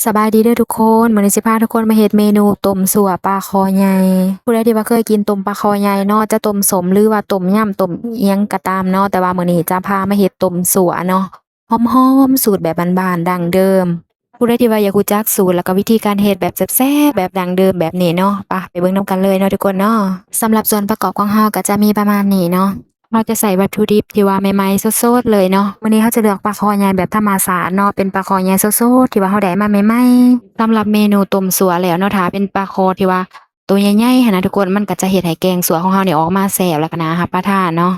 ສະບາຍດີເດີທຸກຄົນ, ມື້ນີ້ຊິພາທຸກຄົນມາເຮັດເມນູຕົ້ມຊົ່ວປາຄໍໃຫຍ່. ຜູ້ໃດທີ່ວ່າເຄີຍກິນຕົ້ມປາຄໍໃຫຍ່ເນາະ, ຈະຕົ້ມສົ້ມ ຫຼືວ່າຕົ້ມຍຳ ຕົ້ມອີ່ຫຍັງກໍຕາມເນາະ, ແຕ່ວ່າມື້ນີ້ຈະພາມາເຮັດຕົ້ມຊົ່ວເນາະ, ຫອມໆ ສູດແບບບ້ານໆ ດັ້ງເດີມ. ຜູ້ໃດທີ່ວ່າຢາກຮູ້ຈັກສູດ ແລ້ວກໍວິທີການເຮັດແບບແຊບໆ ແບບດັ້ງເດີມແບບນີ້ເນາະ, ໄປ ໄປເບິ່ງນຳກັນເລີຍເນາະທຸກຄົນເນາະ. ສຳລັບສ່ວນປະກອບຂອງເຮົາກໍຈະມີປະມານນີ້ເນາະ. ເຮົາຈະໃຊ້ວັດຖຸດິບທີ່ວ່າໃໝ່ໆ ສົດໆ ເລີຍເນາະ. ມື້ນີ້ເຮົາຈະເລືອກປາຄໍໃຫຍ່ແບບທຳມະຊາດເນາະ, ເປັນປາຄໍໃຫຍ່ສົດໆ ທີ່ວ່າເຮົາໄດ້ມາໃໝ່ໆ. ສຳລັບເມນູຕົ້ມຊົ່ວແລ້ວເນາະ, ຖ້າເປັນປາຄໍທີ່ວ່າໂຕໃຫຍ່ໆ ຫັ້ນນະທຸກຄົນ, ມັນກໍຈະເຮັດໃຫ້ແກງຊົ່ວຂອງເຮົານີ້ອອກມາແຊບ ແລ້ວກໍໜ້າຮັບປະທານເນາະ.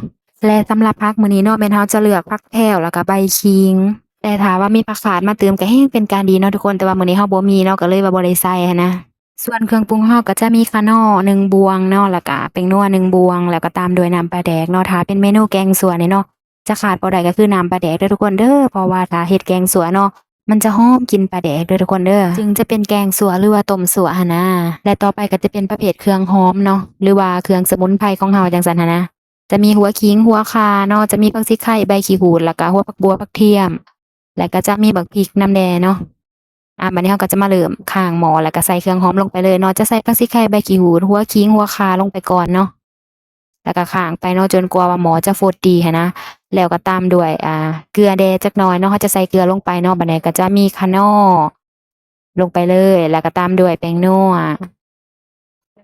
ແລະ ສຳລັບຜັກມື້ນີ້ເນາະ, ແມ່ນເຮົາຈະເລືອກຜັກແພ້ວ ແລ້ວກໍໃບຂີງ. ແຕ່ຖ້າວ່າມີຜັກຄາດມາຕື່ມກໍແຮ່ງເປັນການດີເນາະທຸກຄົນ, ແຕ່ວ່າມື້ນີ້ເຮົາບໍ່ມີເນາະ, ກໍເລີຍວ່າບໍ່ໄດ້ໃສ່ຫັ້ນນະ. ສ່ວນເຄື່ອງປຸງເຮົາກໍຈະມີຂະໜໍ່ໜຶ່ງບ່ວງເນາະ, ແລ້ວກະແປ້ງນົວໜຶ່ງບ່ວງ, ແລ້ວກໍຕາມດ້ວຍນ້ຳປາແດກເນາະ. ຖ້າເປັນເມນູແກງຊົ່ວນີ້ເນາະ, ຈະຂາດບໍ່ໄດ້ກໍຄືນ້ຳປາແດກເດີທຸກຄົນເດີ, ເພາະວ່າຖ້າເຮັດແກງຊົ່ວເນາະ, ມັນຈະຫອມກິ່ນປາແດກເດີທຸກຄົນເດີ, ຈຶ່ງຈະເປັນແກງຊົ່ວ ຫຼືວ່າຕົ້ມຊົ່ວຫັ້ນນະ. ແລະ ຕໍ່ໄປກໍຈະເປັນປະເພດເຄື່ອງຫອມເນາະ, ຫຼືວ່າເຄື່ອງສະໝຸນໄພຂອງເຮົາຈັ່ງຊັ້ນຫັ້ນນະ. ຈະມີຫົວຂີງ, ຫົວຂ່າເນາະ, ຈະມີຜັກຊີໄຄ, ໃບຂີ້ຫູດ, ແລ້ວກໍຫົວຜັກບົ່ວ, ຜັກທຽມ, ແລ້ວກໍຈະມີບັກພິກນຳແດ່ເນາະ. ອາ ບາດນີ້ເຮົາກໍຈະມາເລີ່ມຂ້າງໝໍ້ ແລ້ວກໍໃສ່ເຄື່ອງຫອມລົງໄປເລີຍເນາະ. ຈະໃສ່ຜັກຊີໄຄ, ໃບຂີ້ຫູດ, ຫົວຂີງ, ຫົວຂ່າລົງໄປກ່ອນເນາະ, ແລ້ວກໍຄ້າງໄປເນາະ ຈົນກວ່າວ່າໝໍ້ຈະຟົດດີຫັ້ນນະ. ແລ້ວກໍຕາມດ້ວຍ ອາ ເກືອແດ່ຈັກໜ້ອຍເນາະ, ເຮົາຈະໃສ່ເກືອລົງໄປເນາະ. ບາດນີ້ກໍຈະມີຂະໜໍ່ລົງໄປເລີຍ, ແລ້ວກໍຕາມດ້ວຍແປ້ງນົວ.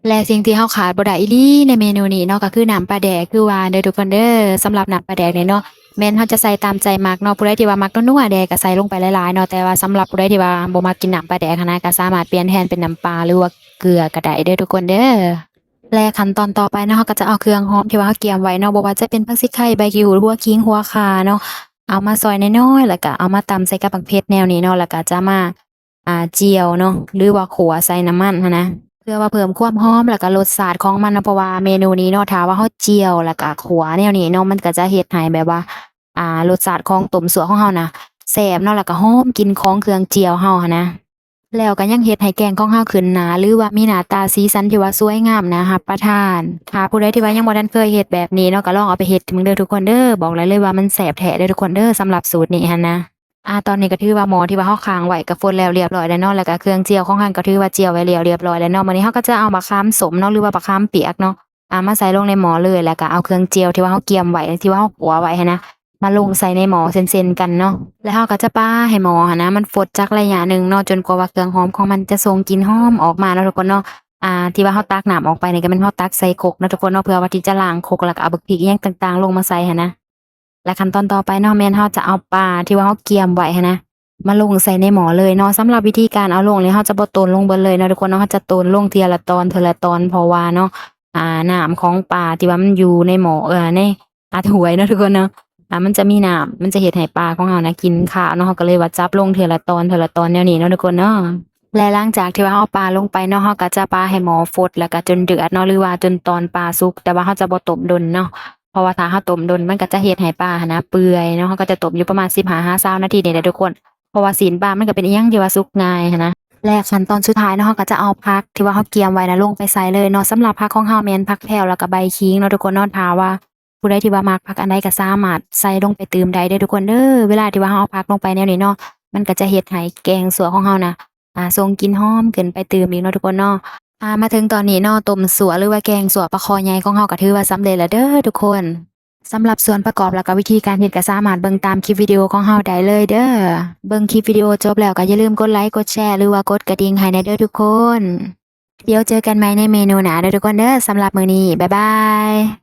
ແລະ ສິ່ງທີ່ເຮົາຂາດບໍ່ໄດ້ອີ່ຫຼີໃນເມນູນີ້ເນາະ ກໍຄືນ້ຳປາແດກ ຄືວ່າເດີທຸກຄົນເດີ. ສຳລັບນ້ຳປາແດກນີ້ເນາະ ແມ່ນເຮົາຈະໃສ່ຕາມໃຈມັກເນາະ, ຜູ້ໃດທີ່ວ່າມັກນົວໆແດ່ກໍໃສ່ລົງໄປຫຼາຍໆເນາະ, ແຕ່ວ່າສຳລັບຜູ້ໃດທີ່ວ່າບໍ່ມັກກິນນ້ຳປາແດກຫັ້ນນະ ກໍສາມາດປ່ຽນແທນເປັນນ້ຳປາ ຫຼືວ່າເກືອກໍໄດ້ເດີທຸກຄົນເດີ. ແລະ ຂັ້ນຕອນຕໍ່ໄປເນາະ ເຮົາກໍຈະເອົາເຄື່ອງຫອມທີ່ວ່າເຮົາກຽມໄວ້ເນາະ, ບໍ່ວ່າຈະເປັນຜັກຊີໄຄ, ໃບຂີ້ຫູດ, ຫົວຂີງ, ຫົວຂ່າເນາະ, ເອົາມາຊອຍນ້ອຍໆ ແລ້ວກໍເອົາມາຕຳໃສ່ກັບບັກເຜັດແນວນີ້ເນາະ, ແລ້ວກໍຈະມາ ອ່າ ຈ່ຽວເນາະ ຫຼືວ່າຂົ້ວໃສ່ນ້ຳມັນຫັ້ນນະ ເພື່ອວ່າເພີ່ມຄວາມຫອມ ແລ້ວກໍລົດຊາດຂອງມັນເນາະ. ເພາະວ່າເມນູນີ້ເນາະ ຖ້າວ່າເຮົາຈ່ຽວ ແລ້ວກໍຂົ້ວແນວນີ້ເນາະ ມັນກໍຈະເຮັດໃຫ້ແບບວ່າ ອ່າ ລົດຊາດຂອງຕົ້ມຊົ່ວຂອງເຮົານະແຊບເນາະ, ແລ້ວກໍຫອມກິ່ນຂອງເຄື່ອງຈ່ຽວເຮົາຫັ້ນນະ. ແລ້ວກໍຍັງເຮັດໃຫ້ແກງຂອງເຮົາຂຶ້ນໜ້າ ຫຼືວ່າມີໜ້າຕາສີສັນທີ່ວ່າສວຍງາມ ໜ້າຮັບປະທານ. ຖ້າຜູ້ໃດທີ່ວ່າຍັງບໍ່ທັນເຄີຍເຮັດແບບນີ້ເນາະ ກໍລອງເອົາໄປເຮັດເບິ່ງເດີທຸກຄົນເດີ. ບອກໄດ້ເລີຍວ່າມັນແຊບແທ້ເດີທຸກຄົນເດີ ສຳລັບສູດນີ້ຫັ້ນນະ. ອາ ຕອນນີ້ກໍຖືວ່າໝໍ້ທີ່ວ່າເຮົາຄ້າງໄວ້ກໍຟົດແລ້ວລຽບຮ້ອຍແລ້ວເນາະ, ແລ້ວກໍເຄື່ອງຈ່ຽວຂອງເຮົາກໍຖືວ່າຈ່ຽວໄວ້ແລ້ວລຽບຮ້ອຍແລ້ວເນາະ. ມື້ນີ້ເຮົາກໍຈະເອົາບັກຂາມສົ້ມເນາະ ຫຼືວ່າບັກຂາມປຽກເນາະ ອາ ມາໃສ່ລົງໃນໝໍ້ເລີຍ, ແລ້ວກໍເອົາເຄື່ອງຈ່ຽວທີ່ວ່າເຮົາກຽມໄວ້ ທີ່ວ່າເຮົາຂົ້ວໄວ້ຫັ້ນນະ ມາລົງໃສ່ໃນໝໍ້ເຊັ່ນໆກັນເນາະ. ແລ້ວເຮົາກໍຈະປະໃຫ້ໝໍ້ຫັ້ນນະ ມັນຟົດຈັກໄລຍະໜຶ່ງເນາະ ຈົນກວ່າວ່າເຄື່ອງຫອມຂອງມັນຈະສົ່ງກິ່ນຫອມອອກມາເນາະທຸກຄົນເນາະ. ອາ ທີ່ວ່າເຮົາຕັກນ້ຳອອກໄປນີ້ ກໍແມ່ນເຮົາຕັກໃສ່ຄົກເນາະທຸກຄົນເນາະ, ເພື່ອວ່າທີ່ຈະລ້າງຄົກ ແລ້ວກໍເອົາບັກພິກອີ່ຫຍັງຕ່າງໆລົງມາໃສ່ຫັ້ນນະ. ແລະ ຂັ້ນຕອນຕໍ່ໄປເນາະ ແມ່ນເຮົາຈະເອົາປາທີ່ວ່າເຮົາກຽມໄວ້ຫັ້ນນະ ມາລົງໃສ່ໃນໝໍ້ເລີຍເນາະ. ສຳລັບວິທີການເອົາລົງນີ້ ເຮົາຈະບໍ່ໂຕນລົງເບິດເລີຍເນາະທຸກຄົນເນາະ, ເຮົາຈະໂຕນລົງເທື່ອລະຕອນ ເທື່ອລະຕອນ ເພາະວ່າເນາະ ອ່າ ນ້ຳຂອງປາທີ່ວ່າມັນຢູ່ໃນໝໍ້ ເອີ ໃນ ອ່າ ຖ້ວຍເນາະທຸກຄົນເນາະ ອ່າ ມັນຈະມີນ້ຳ ມັນຈະເຮັດໃຫ້ປາຂອງເຮົານະກິນຄາວເນາະ, ເຮົາກໍເລີຍວ່າຈັບລົງເທື່ອລະຕອນ ເທື່ອລະຕອນແນວນີ້ເນາະທຸກຄົນເນາະ. ແລະ ຫຼັງຈາກທີ່ວ່າເຮົາເອົາປາລົງໄປເນາະ ເຮົາກໍຈະປະໃຫ້ໝໍ້ຟົດ ແລ້ວກໍຈົນເດືອດເນາະ ຫຼືວ່າຈົນຕອນປາສຸກ, ແຕ່ວ່າເຮົາຈະບໍ່ຕົ້ມດົນເນາະ ເພາະວ່າຖ້າເຮົາຕົ້ມດົນ ມັນກໍຈະເຮັດໃຫ້ປາຫັ້ນນະເປື່ອຍເນາະ. ເຮົາກໍຈະຕົ້ມຢູ່ປະມານສິບຫ້າຫາຊາວນາທີນີ້ແຫຼະທຸກຄົນ, ເພາະວ່າຊີ້ນປາມັນກໍເປັນອີ່ຫຍັງທີ່ວ່າສຸກງ່າຍຫັ້ນນະ. ແລະ ຂັ້ນຕອນສຸດທ້າຍເນາະ ເຮົາກໍຈະເອົາຜັກທີ່ວ່າເຮົາກຽມໄວ້ນະລົງໄປໃສ່ເລີຍເນາະ. ສຳລັບຜັກຂອງເຮົາແມ່ນຜັກແພ້ວ ແລ້ວກໍໃບຂີງເນາະທຸກຄົນເນາະ. ຖ້າວ່າ ຜູ້ໃດທີ່ວ່າມັກຜັກອັນໃດກໍສາມາດໃສ່ລົງໄປຕື່ມໄດ້ເດີທຸກຄົນເດີ. ເວລາທີ່ວ່າເຮົາເອົາຜັກລົງໄປແນວນີ້ເນາະ ມັນກໍຈະເຮັດໃຫ້ແກງຊົ່ວຂອງເຮົານະ ອ່າ ສົ່ງກິ່ນຫອມຂຶ້ນໄປຕື່ມອີກເນາະທຸກຄົນເນາະ. ອ່າ ມາເຖິງຕອນນີ້ເນາະ ຕົ້ມຊົ່ວ ຫຼືວ່າແກງຊົ່ວປາຄໍໃຫຍ່ຂອງເຮົາກໍຖືວ່າສຳເລັດແລ້ວເດີທຸກຄົນ. ສຳລັບສ່ວນປະກອບ ແລ້ວກໍວິທີການເຮັດ ກໍສາມາດເບິ່ງຕາມຄລິບວິດີໂອຂອງເຮົາໄດ້ເລີຍເດີ. ເບິ່ງຄລິບວິດີໂອຈົບແລ້ວກໍຢ່າລືມກົດໄລ ກົດແຊ ຫຼືວ່າກົດກະດິ່ງໃຫ້ແດ່ເດີທຸກຄົນ. ດຽວເຈີກັນໃໝ່ໃນເມນູໜ້າເດີທຸກຄົນເດີ. ສຳລັບມື້ນີ້ ບາຍບາຍ.